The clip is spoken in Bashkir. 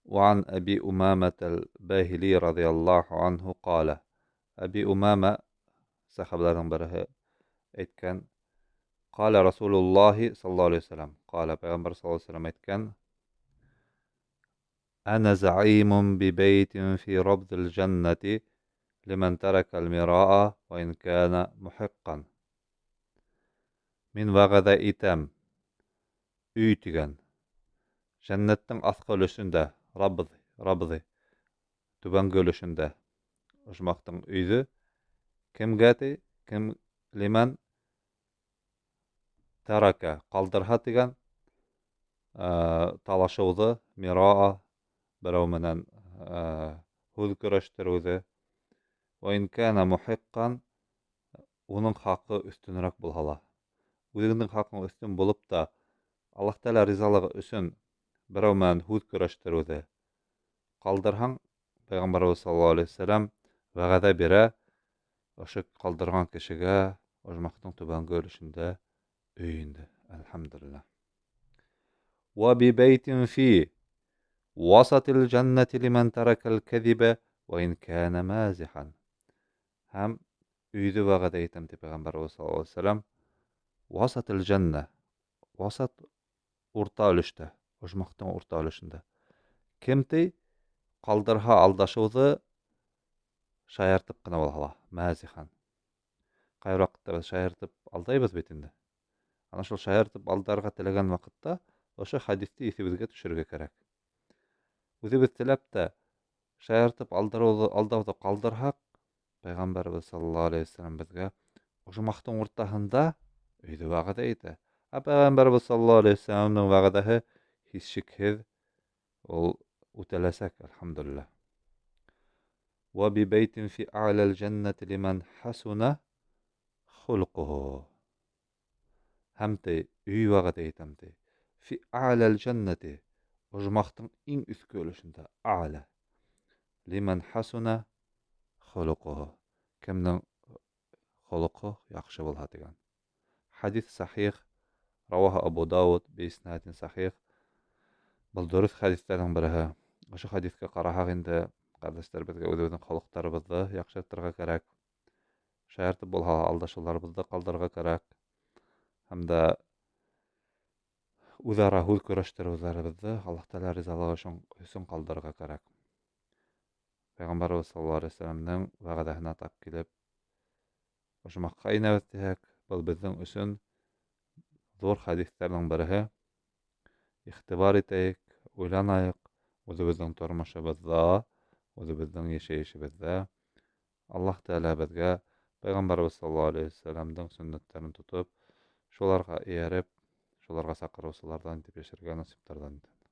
وعن أبي أمامة الباهلي رضي الله عنه قال. Әби Умама сәхәбәләрҙең береһе әйткән: قال رسول الله صلى الله عليه وسلم، قال пәйғәмбәр صلى الله عليه وسلم әйткән: أنا زعيم ببيت في ربض الجنة لمن ترك المراء وإن كان محقا. Мин вәғәҙә итәм өй тигән жәннәттең аҫҡы өлөшөндә, рабҙ, рабҙы түбәнге өлөшөндә ожмахтың өйҙө кемгә ти, кем لمن ترك ҡалдырһа тигән талашыуҙы, مراء берәү менән һүҙ көрәштереүҙе, وإن كان محقا уның хаҡы өҫтөнөрәк булһа ла. Үҙеңдең хаҡың өҫтөн булып та, Аллаһ Тәғәлә ризалығы өсөн берәү менән һүҙ көрәштереүҙе ҡалдырһаң, Пәйғәмбәребеҙ саллаллаһу алейһи вәсәләм вәғәҙә бирә ошо ҡалдырған кешегә ожмахтың түбәнге өлөшөндә өй инде. Әлхәмдүлилләһ. وببيت في وسط الجنة لمن ترك الكذب وإن كان مازحا. Һәм өйҙө вәғәҙә итәм ти Пәйғәмбәребеҙ саллаллаһу алейһи вәсәләм وسط الجنة, وسط урта өлөштә, ожмахтың урта өлөшөндә. Кем ти ҡалдырһа алдашыуҙы шаяртып ҡына булһа ла, مازحا. Ҡайһы ваҡытта беҙ шаяртып алдайбыҙ бит инде. Ана шул шаяртып алдарға теләгән ваҡытта ошо хәдиҫте иҫебеҙгә төшөрөргә кәрәк. Үҙебеҙ теләп тә шаяртып алдырыуҙы, алдауҙы ҡалдырһаҡ, Пәйғәмбәребеҙ саллаллаһу алейһи вәсәләм беҙгә ожмахтың уртаһында өйҙө вәғәҙә итә. Ә Пәйғәмбәребеҙ саллаллаһу алейһи вәсәләмдең вәғәҙәһе һис шикһеҙ ул үтәләсәк, әлхәмдүлилләһ. وببيت في أعلى الجنة لمن حسن خلقه. Һәм ти өй вәғәҙә итәм ти. في أعلى الجنة ожмахтың иң өҫкө өлөшөндә, أعلى لمن حسن خلقه. Кемдең холоҡо яҡшы булһа тигән. Хәдиҫ сахих, رواه أبو داود بإسناد صحيح. Был дөрөҫ хәдиҫтәрҙең береһе. Ошо хәдиҫкә ҡараһаҡ инде, ҡәрҙәштәр, беҙгә үҙебеҙҙең холоҡтарыбыҙҙы яҡшыртырға кәрәк. Шаяртып булһа алдашыуларыбыҙҙы ҡалдырырға кәрәк. Һәм дә үҙ-ара һүҙ көрәштереүҙәребеҙҙе Аллаһ Тәғәлә ризалығы өсөн ҡалдырырға кәрәк. Пәйғәмбәребеҙ саллаллаһу алейһи вәсәләмдең вәғәҙәһенә тап килеп ожмахҡа инәбеҙ тиһәк, был беҙҙең өсөн ҙур хәдиҫтәрҙең береһе. Иғтибар итәйек, уйланайыҡ үҙебеҙҙең тормошобоҙҙа, үҙебеҙҙең йәшәйешебеҙҙә. Аллаһ Тәғәлә беҙгә Пәйғәмбәребеҙ саллаллаһу алейһи вәсәләмдең сөннәттәрен тотоп, шуларға эйәреп, шуларға саҡырыусыларҙан итеп йәшәргә насиптарҙан итһен.